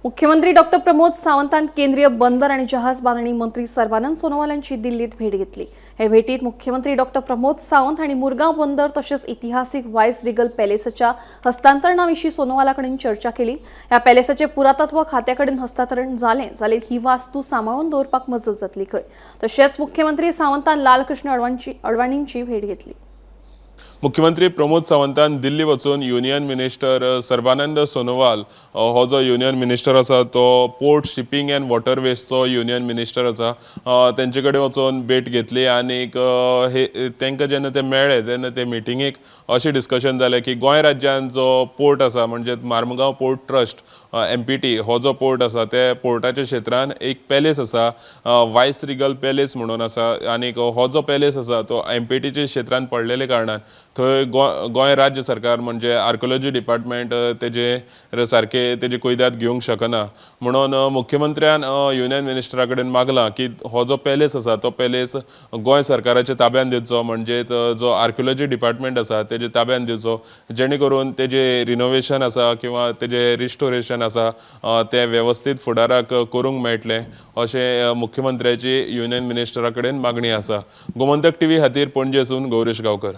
मुख्यमंत्री डॉक्टर प्रमोद सावंतान केंद्रीय बंदर आणि जहाज बांधणी मंत्री सर्बानंद सोनोवाल यांची दिल्लीत भेट घेतली. हे भेटीत मुख्यमंत्री डॉक्टर प्रमोद सावंत हांणी मुरगांव बंदर तशेंच इतिहासीक वायस रिगल पॅलेसाच्या हस्तांतरणाविशीं सोनोवाला कडेन चर्चा केली. ह्या पॅलेसाचे पुरातत्व खात्याकडेन हस्तांतरण जालें जाल्यार ही वास्तू सांबाळून दवरपाक मजत जातली खंय. तशेंच मुख्यमंत्री सावंतान लालकृष्ण अडवाणींची भेट घेतली. मुख्यमंत्री प्रमोद सावंतान दिल्ली वचून युनियन मिनिस्टर सर्बानंद सोनोवाल हो जो युनियन मिनिस्टर आसा, तो पोर्ट, शिपींग अँड वॉटरवेजचो युनियन मिनिस्टर आसा, तेंचे कडेन वचून भेट घेतली. आनीक हे तांकां जेन्ना ते मेळ्ळे तेन्ना ते मिटिंगेक अशें डिस्कशन जालें की गोंय राज्यान जो पोर्ट आसा, म्हणजे मार्मगांव पोर्ट ट्रस्ट, एमपीटी, हो जो पोर्ट आसा, ते पोर्टाच्या क्षेत्रान एक पॅलेस आसा, वायस रिगल पॅलेस म्हणून आसा. आनीक हो जो पॅलेस आसा तो एमपीटीच्या क्षेत्रान पडलेले कारणान थंय गोंय राज्य सरकार, म्हणजे आर्किओलॉजी डिपार्टमेंट, तेजे सारके तेजे कुयदाद घेवंक शकना. म्हणून मुख्यमंत्र्यान युनियन मिनिस्टरा कडेन मागलां की हो जो पॅलेस आसा तो पॅलेस गोंय सरकाराच्या ताब्यान दिवचो, म्हणजे जो आर्किओलॉजी डिपार्टमेंट आसा तेजे ताब्यान दिवचो, जेणे करून तेजे रिनोवेशन आसा किंवा तेजे रिस्टोरेशन आसा, तें वेवस्थीत फुडाराक करूंक मेळटलें, अशें मुख्यमंत्र्याची युनियन मिनिस्टरा कडेन मागणी आसा. गोमंतक टीव्ही खातीर पणजेसून गौरेश गांवकर.